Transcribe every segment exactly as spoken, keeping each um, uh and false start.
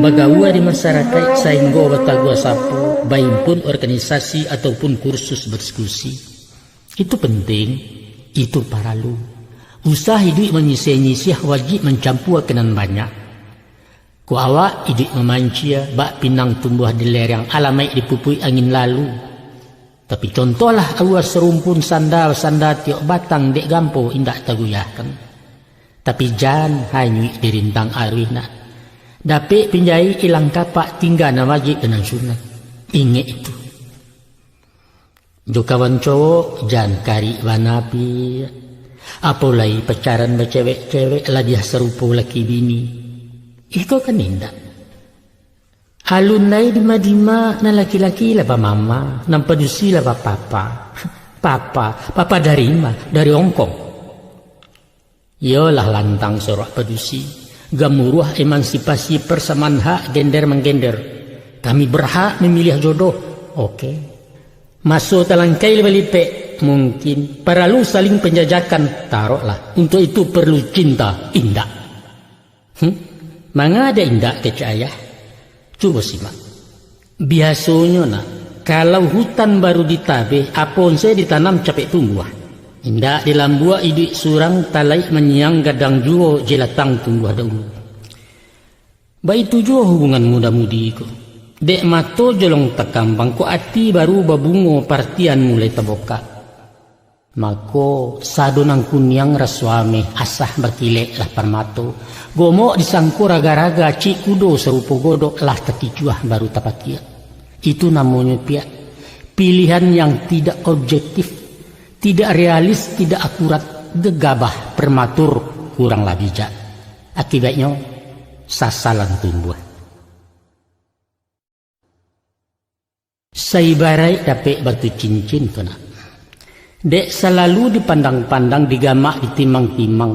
Bagaua di masyarakaik sainggo batagua sapo, baimpun organisasi ataupun kursus badiskusi. Itu penting, itu paralu. Usah iduik manyisiah-nyisiah wajib mancampua ka nan banyak. Kok awak iduik mamancia, bak pinang tumbuah di lereng, alamaik dipupuik angin lalu. Tapi contohlah aua sarumpun sanda-sanda tiok batang dek gampo indak tagoyahkan. Tapi jan hanyuik dirintang aruih nak. Dapek pinjai ilang kapak tingga nan wajib dan nan sunat. Ingek itu. Jo kawan cowok, jan karik bana piak. Apo lai pacaran bacewek-cewek labiah sarupo laki bini. Iko kan indak. Alun lai dima-dima, nan laki-laki lah bamama, nan padusi lah bapapa. Papa, papa dari ma? Dari Hongkong. Iyolah lantang sorak padusi, gamuruah emansipasi persamaan hak gender manggender. Kami berhak memilih jodoh. Oke. Maso talangkai lipek-lipek, mungkin. Paralu saling penjajakan, taroklah. Untuk itu perlu cinta, indak. Hmm? Manga dek indak kecek ayah? Cubo simak. Biasonyo nak, kalau hutan baru ditabeh, apo se ditanam capek tumbuah. Indak dilambuak iduik surang, talaik manyiang gadang juo, jelatang tumbuah daulu. Baitu juo hubungan muda-mudi ko. Dek mato jolong takambang, kok ati baru babungo, partian mulai tabokak. Mako, sado nan kuniang raso ameh, asah bakilek lah parmato. Gomok disangko raga-raga, cik kudo sarupo godok lah takicuah baru tapakiak. Itu namonyo piak. Pilihan yang tidak objektif, tidak realis, tidak akurat, gegabah, prematur, kurang lah bijak. Akibatnyo, sasalan tumbuah. Saibaraik dapek batu cincin tu nak. Dek salalu dipandang-pandang, digamak ditimang-timang,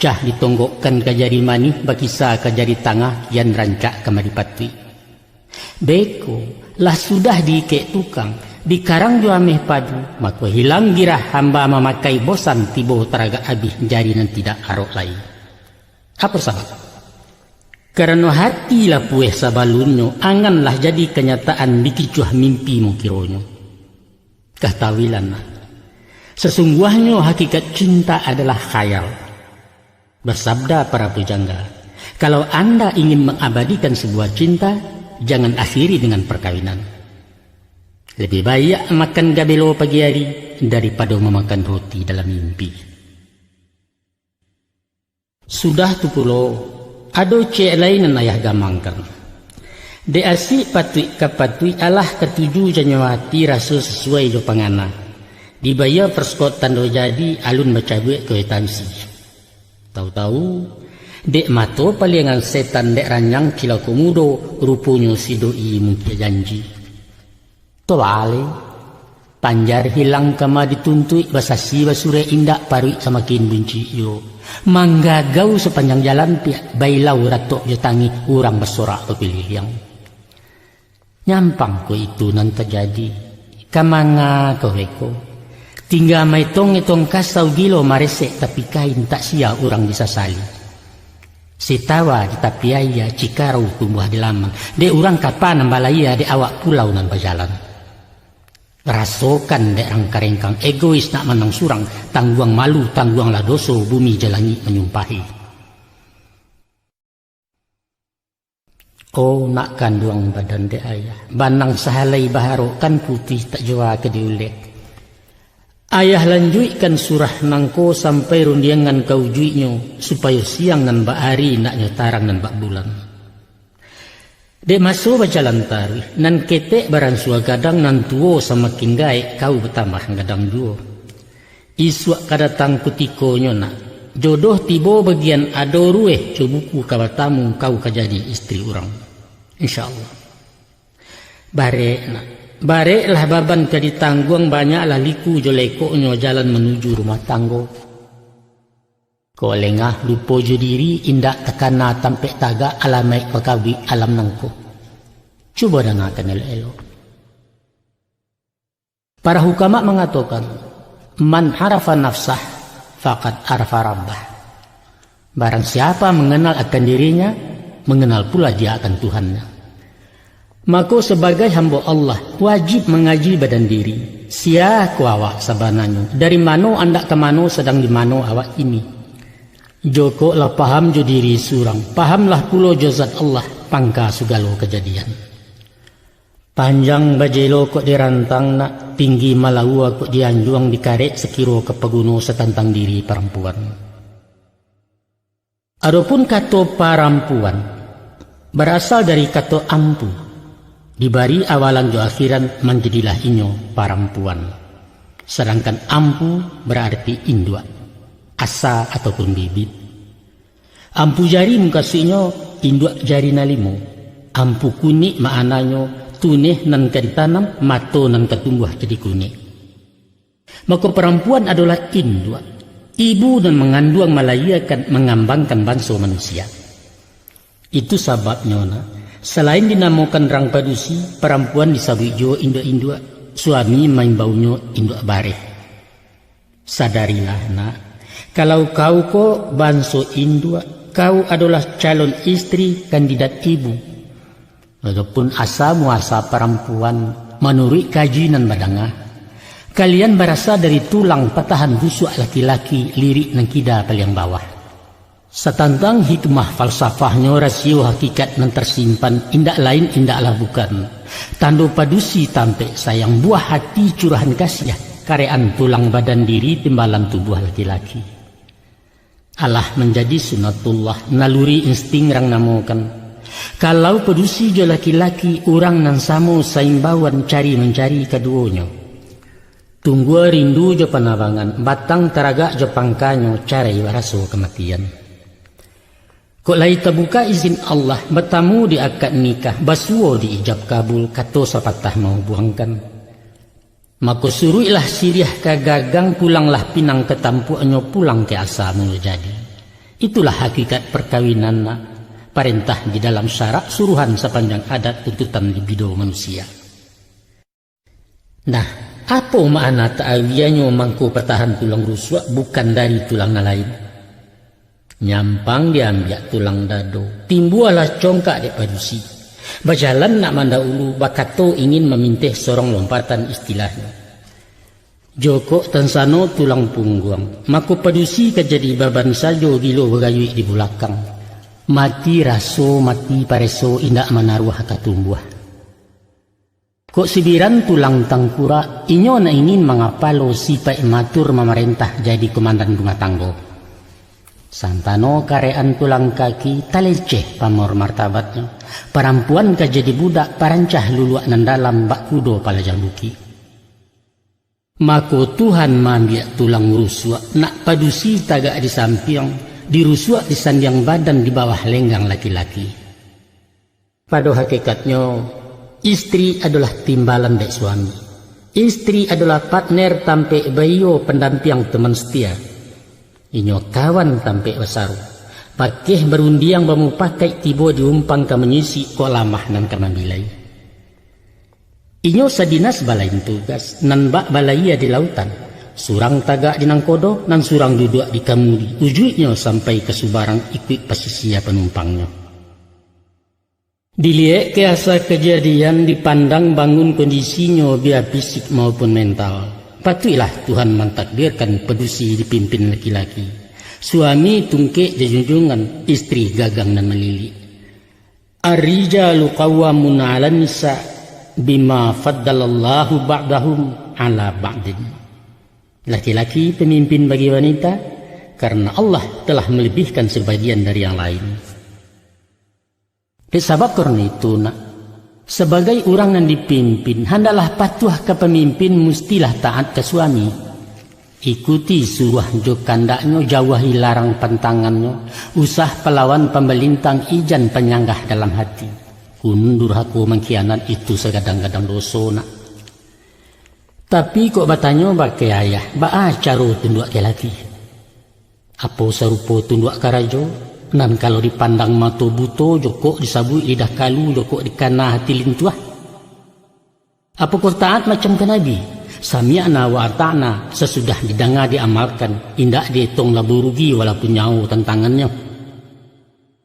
cah ditonggokkan ka jari manih, bakisa ka jari tangah, kian rancak ka maripatuik. Beko, lah sudah diikek tukang, dikarang jo ameh padu, mako hilang girah hamba mamakai, bosan tibo taragak abih, jari nan tidak arok lai. Apo sabab? Karano hati lah pueh sabalunnyo, angan lah jadi kanyataan, dikicuah mimpi mukironyo. Katahuilah nak, sasungguahnyo hakikat cinta adalah khayal. Basabda para pujangga, kalau anda ingin mengabadikan sebuah cinta, jangan akhiri dengan perkawinan. Lebih baik makan gabelo pagi hari daripado mamakan roti dalam mimpi. Sudah tu pulo, ado ciek lai nan ayah gamangkan. Dek asik patuik ka patuik, alah katuju janyo hati, raso sasuai jo pangana. Dibayia perskot tando jadi, alun bacabuik kue tangsi. Tahu-tahu, dek mato paliangan setan, dek ranjang cilako mudo, ruponyo si doi mungkia janji. Tobale, panjar hilang kama dituntuik, basasi basurek indak, paruik samakin buncik juo. Manggagau sapanjang jalan piak, bailau ratok jo tangih, urang basorak bapiliang. Nyampang ko itu nan tajadi, ka manga ko beko? Tingga maetong-etong kasau, gilo maresek tapi kain, tak sia urang disasali. Sitawa di tapi aia, cikarau tumbuah di laman. Dek urang kapa nan balaia, dek awak pulau nan bajalan. Rasokan dek rangka-rengkang, egois nak manang surang, tangguang malu, tangguanglah doso, bumi jo langik manyumpahi. Oh, nak kanduang badan dek ayah, banang sahalai baharok, kan putuih tak jua ka diulek. Ayah lanjuikkan surah nangko sampai rundiangan ka ujuiknyo, supayo siang nan bak ari, naknyo tarang nan bak bulan. Dek maso bajalan taruih, nan ketek baransua gadang, nan tuo samakin gaek, kau batambah gadang juo. Isuak ka datang kutikonyo nak, jodoh tibo bagian ado rueh, jo buku ka batamu, kau ka jadi istri urang. Insya Allah. Barek nak, bareklah baban ka ditangguang, banyaklah liku jo lekoknyo jalan manuju rumah tanggo. Kok lengah lupo jo diri, indak takana tampek tagak, alamaik bakabuik alam nangko. Cubo dangakan elok-elok. Para hukama mangatokan, "Man arafa nafsah, faqad arafa rabbah." Barang siapa mengenal akan dirinya, Manganal pulo dia akan Tuhannya. Mako, sabagai hambo Allah, wajib mangaji badan diri. Sia ko awak sabananyo? Dari mano andak ka mano, sadang di mano awak kini? Jokok lah paham jo diri surang, pahamlah pulo jo zat Allah, pangka sagalo kajadian. Panjang bajelo kok dirantang nak, tinggi malaua kok dianjuang, dikarek sakiro ka paguno satantang diri parampuan. Adopun kato parampuan, barasal dari kato ampu, dibari awalan jo akhiran, manjadilah inyo parampuan. Sadangkan ampu bararti induak, asa ataupun bibit. Ampu jari mukasuiknyo induak jari nan limo. Ampu kunik ma'ananyo tuneh nan ka ditanam, mato nan ka tumbuah jadi kunik. Mako, parampuan adolah induak, ibu nan manganduang, malayiakan, mangambangkan banso manusia. Itu sababnyo, nak, salain dinamokan rang padusi, parampuan disabuik juo induak-induak, suami maimbaunyo induak bareh. Sadarilah, nak, kalau kau ko banso induak, kau adolah calon istri kandidat ibu. Walaupun asa muasa parampuan, manuruik kaji nan badanga, kalian barasa dari tulang patahan rusuak laki-laki, lirik nan kida paliang bawah. Satantang hikmah falsafahnyo, rasio hakikat nan tarsimpan, indak lain, indaklah bukan, tando padusi tampek sayang, buah hati curahan kasiah, karekan tulang badan diri, timbalan tubuah laki-laki. Alah manjadi sunatullah, naluri insting rang namokan. Kalau padusi jo laki-laki, urang nan samo saimbauan, cari mancari kaduonyo. Tunggua rindu jo panabangan, batang taragak jo pangkanyo, carai baraso kamatian. Kok lai tabuka izin Allah, batamu di akad nikah, basuo di ijab kabul, kato sapatah maubuangkan. Mako, suruiklah siriah ka gagang, pulanglah pinang ka tampuaknyo, pulang ka asa mulo jadi. Itulah hakikat parkawinan, nak, parentah di dalam syarak, suruhan sapanjang adat, tuntutan di bido manusia. Nah, apo makna ta'awiahnyo mangko patahan tulang rusuak, bukan dari tulang nan lain? Nyampang diambiak tulang dado, timbualah congkak dek padusi. Bajalan nak mandaulu, bakato ingin maminteh, sorong lompatan istilahnyo. Jokok tansano tulang pungguang, mako padusi ka jadi baban sajo, gilo bagayuik di bulakang. Mati raso, mati pareso, indak manaruah ka tumbuah. Kok sibiran tulang tangkurak, inyo nak ingin mangapalo, sipaik matur mamarentah, jadi komandan rumah tanggo. Santano karekan tulang kaki, taleceh pamor martabatnyo. Parampuan ka jadi budak, parancah luluak nan dalam, bak kudo palajang bukik. Mako Tuhan maambiak tulang rusuak, nak padusi tagak di sampiang, dirusuak disandiang badan di bawah lenggang laki-laki. Pado hakikatnyo, istri adolah timbalan dek suami. Istri adolah partner tampek baiyo, pandampiang teman setia. Inyo kawan tampek basaru. Bakeh barundiang bamupakaik, tibo di umpang ka manyisik, kok lamah nan ka mambilai. Inyo sadinas balain tugas, nan bak balayia di lautan. Surang tagak di nangkodo, nan surang duduak di kamudi. Ujuiknyo sampai ka subarang, ikuik pasisia panumpangnyo. Diliek ka asa kajadian, dipandang bangun kondisinyo, bia fisik maupun mental. Patuiklah Tuhan mantakdirkan padusi dipimpin laki-laki. Suami tungkek jo junjungan, istri gagang nan malilik. Ar-rijalu qawwamuna 'alan nisa bima faddalallahu ba'dahum 'ala ba'din. Laki-laki pamimpin bagi wanita, karena Allah telah malebihkan sabagian dari yang lain. Dek sabab karano itu, nak, sabagai urang nan dipimpin, handaklah patuah ka pamimpin, mustilah taat ka suami. Ikuti suruah jo kandaknyo, jauahi larang pantangannyo, usah palawan pambalintang, ijan panyanggah dalam hati. Kunun durhako mangkhianat, itu sagadang-gadang doso, nak. Tapi kok batanyo bakeh ayah, baa caro tunduak ka laki? Apo sarupo tunduak karajo, nan kalau dipandang mato buto, jokok disabuik lidah kalu, jokok dikana hati lintuah? Apokoh taat macam ka Nabi? Sami'na wa ata'na, sasudah didanga diamalkan, indak dietong labo rugi walaupun nyawo tantangannyo.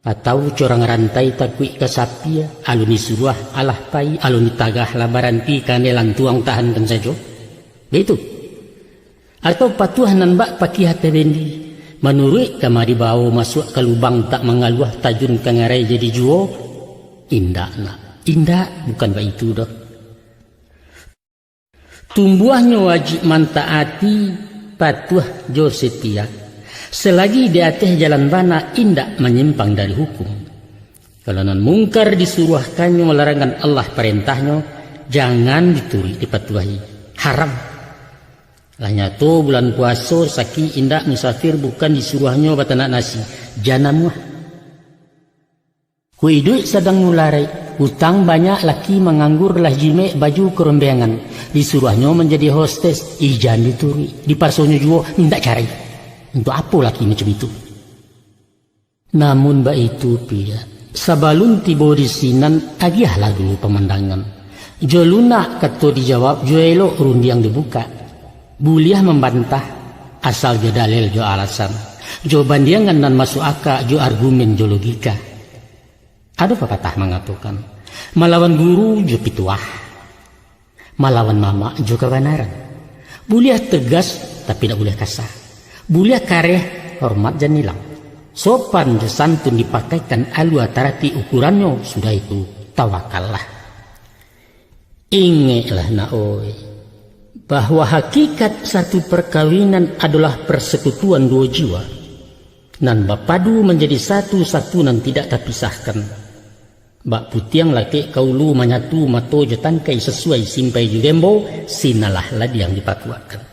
Atau corang rantai takuik ka sapia, alun disuruah alah pai, alun ditagah lah baranti, kanai lantuang tahankan sajo. Baitu. Atau patuah nan bak pakiah ateh bendi, manuruik kama dibao, masuak ka lubang tak mangaluah, tajun ka ngarai jadi juo. Indak, nak. Indak, bukan baitu doh. Tumbuahnyo wajib mantaati, patuah jo setia. Selagi di ateh jalan bana, indak manyimpang dari hukum. Kalau nan mungkar disuruahkannyo, larangan Allah parentahnyo, jangan dituruik dipatuahi. Haram. Lah nyato bulan puaso, sakik indak musafir, bukan disuruahnyo batanak nasi. Jan amuah. Kok iduik sadang mularai, utang banyak, laki manganggur, lah jimek baju karombengan. Disuruahnyo manjadi hostes, jan dituruik. Dipasonyo juo, mintak carai. Untuak apo laki macam itu? Namun baitu, pia, sabalun tibo di sinan, agiahlah dulu pamandangan. Jo lunak kato dijawab, jo elok rundiang dibukak. Buliah mambantah, asal jo dalil jo alasan, jo bandiangan nan masuak aka, jo argumen jo logika. Ado papatah mangatokan, malawan guru jo pituah, malawan mamak jo kabanaran. Buliah tegas, tapi dak buliah kasa. Buliah kareh, hormat jan ilang. Sopan jo santun dipakaikan, alua taratik ukurannyo, sudah itu, tawakallah. Ingeklah, nak oi, bahwa hakikat satu perkawinan adolah persekutuan duo jiwa, nan bapadu manjadi satu, satu nan tidak tapisahkan. Bak putiang lakek ka ulu, manyatu mato jo tangkai, sasuai simpai jo gembo, sinalah ladiang dipakuakkan.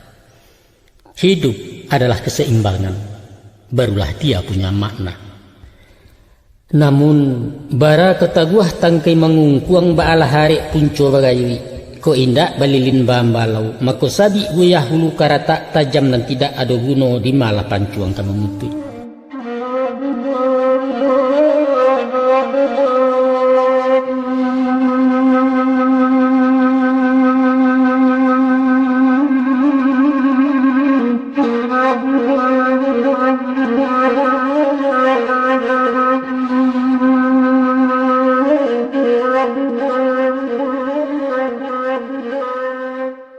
Hidup adalah keseimbangan, barulah dia punya makna. Namun, bara kataguah tangkai mangungkuang, baalah arek punco bagayuik, kok indak balilin baambalau, mako sabik guyah ulu karatak, tajam nan tidak ado guno, di malah pancuang ka mamutuik.